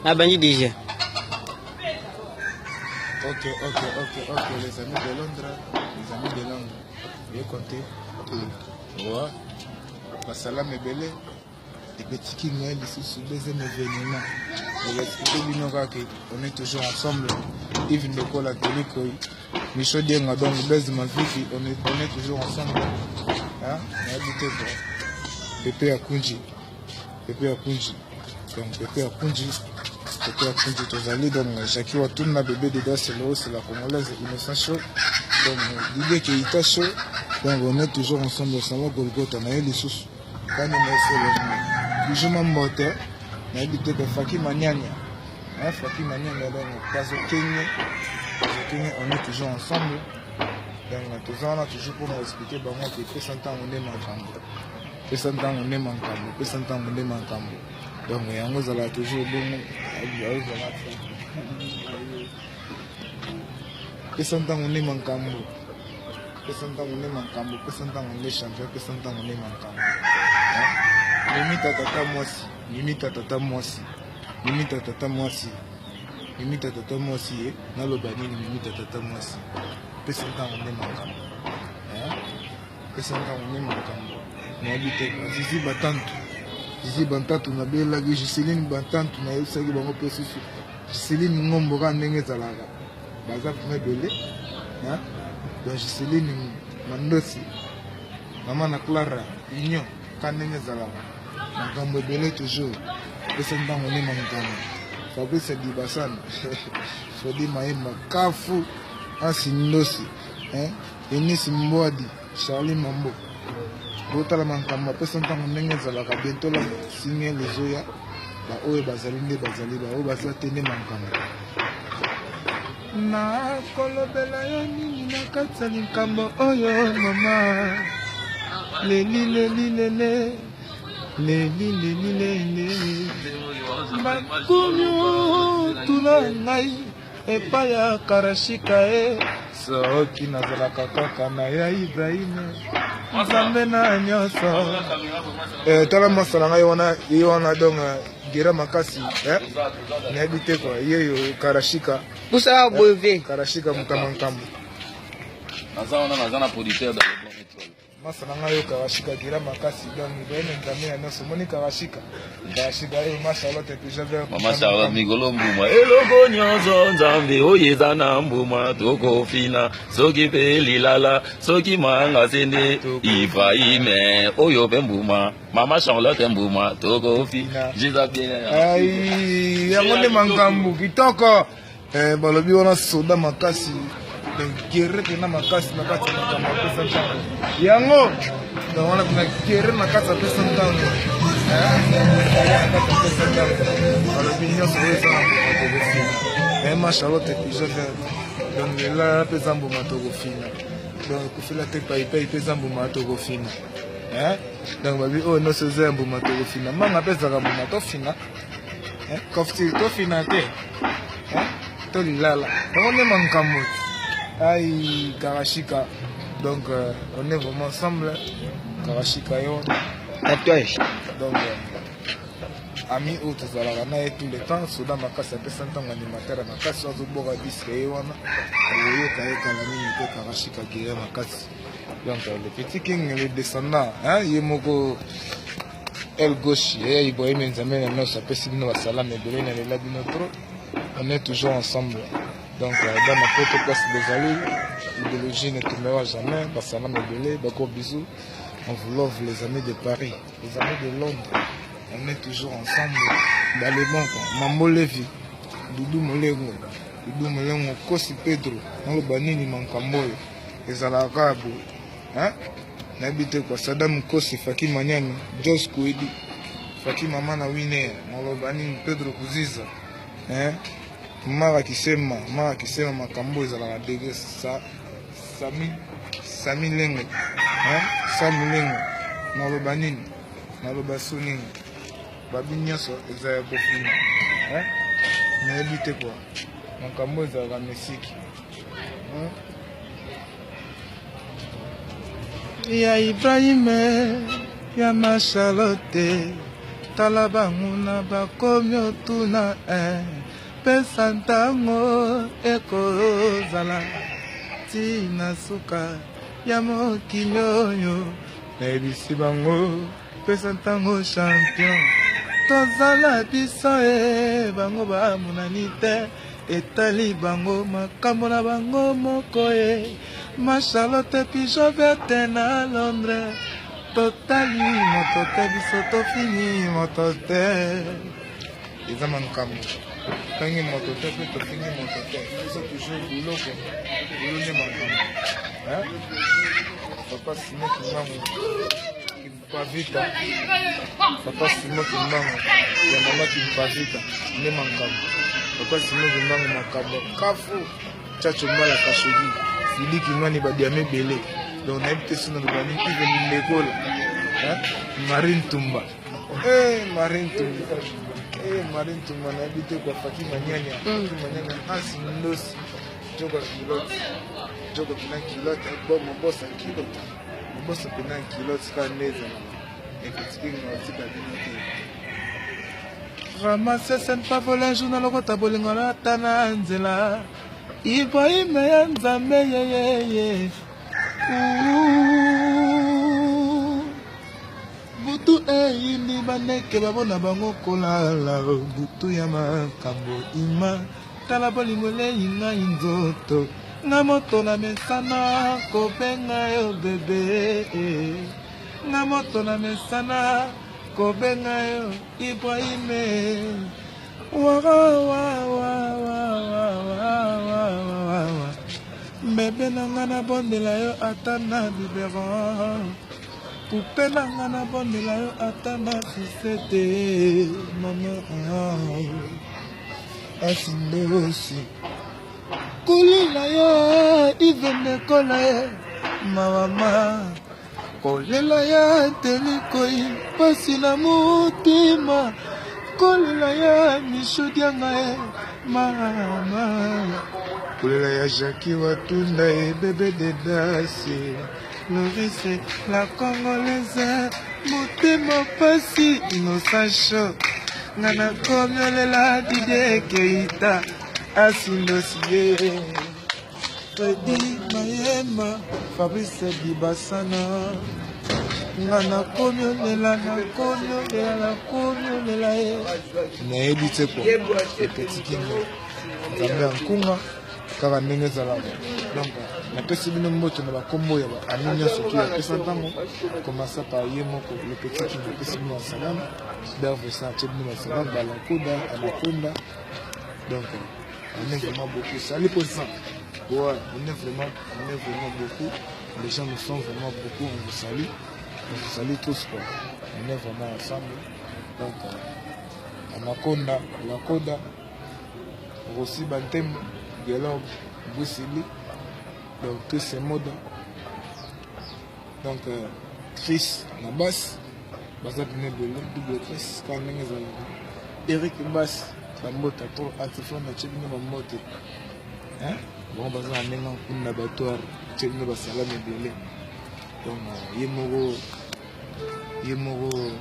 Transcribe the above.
Nabandi déjà. Ok, les amis de Londres, les amis de Londres, bien compté. Ouais. Basalam ebele, epetiki ngai lisusu deuxième événement. Expliqué bino kaka, on est toujours ensemble. Yves Ndokola, Tony Koy, Micho Dienga, donc Blaise Maviki, on est toujours ensemble. Hein? Nayebi te quoi. Pepe Akunji, Pepe Akunji. Donc Pepe Akunji, Pepe Akunji tozali donc Jackie Watuna, bébé de Daselo, c'est la congolaise Innocent Show. Donc Didier Keita Show. Donc on est toujours ensemble, salon Golgotha, na ye lisusu. Kani na esolo. Bijou Mambote, nayebi te ke Faki Maniania. Hein, Faki Maniania donc Kazo Kenye. Kazo Kenye, on est toujours ensemble. Donc toza wana toujours pour expliquer bango ke pesa ntango nde makambo. Pesa ntango nde makambo, pesa ntango nde makambo. Donc yango ezalaka toujours bongo. Ezala pesa ntango nde makambo. Pesa ntango nde makambo, pesa ntango nde champion, pesa ntango nde makambo. Mimita tata mwasi, mimita tata mwasi, mimita tata mwasi, mimita tata mwasi ye, naloba nini mimita tata mwasi. Pesa ntango nde makambo. Pesa ntango nde makambo. Nayebi te, Zizi Batantu. Zizi Bantantu nabelaki, Giseline Bantantu nayebisaki bango mpe susu. Giseline Ngombo kaka ndenge ezalaka. Baza vraiment ebele. Donc Giseline Mandosi, mama na Clara, Union, kaka ndenge ezalaka. Makambo ebele toujours. Pesa ntango nde makambo. Fabrice Dibasana, Fredi Mayemba, Kafu, Ansi Ndosi, hein? Eunice Mbwadi, Charlie Mambo. Botala makambo apesa ntango ndenge ezalaka bientôt la single ezoya baoyo bazali nde bazali baoyo baza te nde makambo nakolobela yo nini na kati ya likambo oyo mama leli leli lele leli leli lele bakumi tuna ngai epai ya karashika e soki nazalaka kaka na ya Ibrahim nzambe na nyonso. Tala mwasa na ngai wana ye wana donc gera makasi nayebi te kwa yeyo karashika Poussa brevet. Karashika mutama nkambo. Naza wana naza na producteur dans le bon étoile. Masa na ngai oyo karashika gera makasi donc Ibrahim nzambe na nyonso omoni karashika karashika oyo ma Charlotte epi Javer. Mama Charlotte mikolo mbuma eloko nyonso nzambe oyo eza na mbuma tokofina soki mpe lilala soki manga sende Ibrahim oyo mpe mbuma Mama Charlotte mbuma tokofina Jésus bien. Ai yango nde makambo kitoko. Balobi wana soda makasi donc guerre mpena makasi na kati ya makambo apesa ntango yango donc wana mpena guerre na kati apesa ntango na kati apesa ntango balobi nyonso oyo eza na mbuma tokofina ma Charlotte epigeon vert donc elala mpe eza mbuma tokofina donc ekufela te paipai mpe eza mbuma tokofina donc babi oyo nyonso eza ya mbuma tokofina manga mpe ezalaka mbuma tofina kofti tofina te to lilala yango nde makambo ai karashika donc on est vraiment ensemble karashika yo Tatouage. Donc ami oyo tozalaka na ye tout le temps soda makasi apesa ntango animateur ya makasi azoboka disque ye wana oyoka ye kala mingi te karashika guerre makasi donc le petit king le descendant hein, ye moko el gauche ya Ibrahim Nzambe na nyonso apesi bino basalama ebele na lela bino trop. On est toujours ensemble donc dans ma poto place bozali idéologie ne tombera jamais basalama ebele bako bisous on vous love les amis de Paris, les amis de Londres, on est toujours ensemble dans les bons quoi. Mambo Levi, Doudou Molengo, Doudou Molengo, Kosi Pedro, naloba nini makambo oyo ezalaka kaka boye hein? Nayebi te kwa Sadam Kosi, Faki Manyani, Jos Kouedi, Faki mama na Winer, naloba nini Pedro Kuziza hein? Mara Kisema, Mara Kisema makambo ezalaka dege sa Sami Sami Lengo hein? Sami Lengo naloba nini naloba so nini babi nyonso eza ya kofina hein? Nayebi te kwa makambo ezalaka mesiki hein? Ya Ibrahim ya ma Charlotte Tala banguna bakomi otuna eh. Pesa ntango ekozala tina suka ya mokili oyo. Nayebisi bango pesa ntango champion tozala biso e bango bamonani te etali bango makambo na bango moko e ma Charlotte pigeon verte na Londres totali moto te biso tofini moto te eza makambo totangi moto te mpe tofingi moto te biso toujours biloko boulot nde makambo papa Simon Kimbangu Kimpavita papa Simon Kimbangu ya mama Kimpavita nde makambo papa Simon Kimbangu makambo kafu Chacho Mbala Kashogi Fili Kinwani badiame ebele donc nayebi te soki naloba nini Ive Ndekola Marine Tumba Marine Tumba Marine Tumba nayebi te kwa Faki Manyanya Faki Manyanya Ansi Ndosi Jogo culotte Jogo pena culotte bo mobosa culotte mobosa pena culotte kaka nde ezalaka epetiki ngaotika bino te Ramasse ce n'est pas voler un jour nalokota bolingo ata na nzela Ibrahim ya Nzambe yeyeye butu eyindi bandeke babona bango kolala butu ya makambo ima tala bolingo elei ngai nzoto nga moto na mesana kobenga yo bebe nga moto na mesana kobenga yo Ibrahime wawawawawawawawa bebe na nga nabondela yo ata na biberon pupe na nga nabondela yo ata na susete mama asindosi kolela yo ivendekola ye mawama kolela ya telikoi mpasi na motema kolela ya miso dianga ye mama kolela ya jaki watunda ye bebe de dasi lorise la congolaise motema mpasi innocent nga nakomi olela didie keita asindosi ye Fredi Mayema, Fabrice Dibasana, nga nakomi olela nakomi olela nakomi olela ye nayebi te ko epetiki ngo nzambe ya nkunga kaka ndenge ezalaka donc napesi bino mbote na bakombo ya baami nyonso tu yapesa ntango commença par ye moko le petit king apesi bino basalam bervesa atie bino basalam balakoda anaconda donc on est vraiment beaucoup. Salut pour ça. Ouais, on est vraiment, on est vraiment beaucoup. Les gens nous sont vraiment beaucoup. On vous salue. On vous salue tous quoi. On est vraiment ensemble. Donc, Anaconda, Lakoda, Rossi Bantem, Gelor, Boussili. Donc, tous ces modes. Donc, Chris, la basse. Baza pene ebele, double Chris, kaka ndenge ezalaka. Eric Bass, bambote to Atifon atie bino bambote. Bango baza na ndenge nkunda bato atie bino basalami ebele. Donc ye moko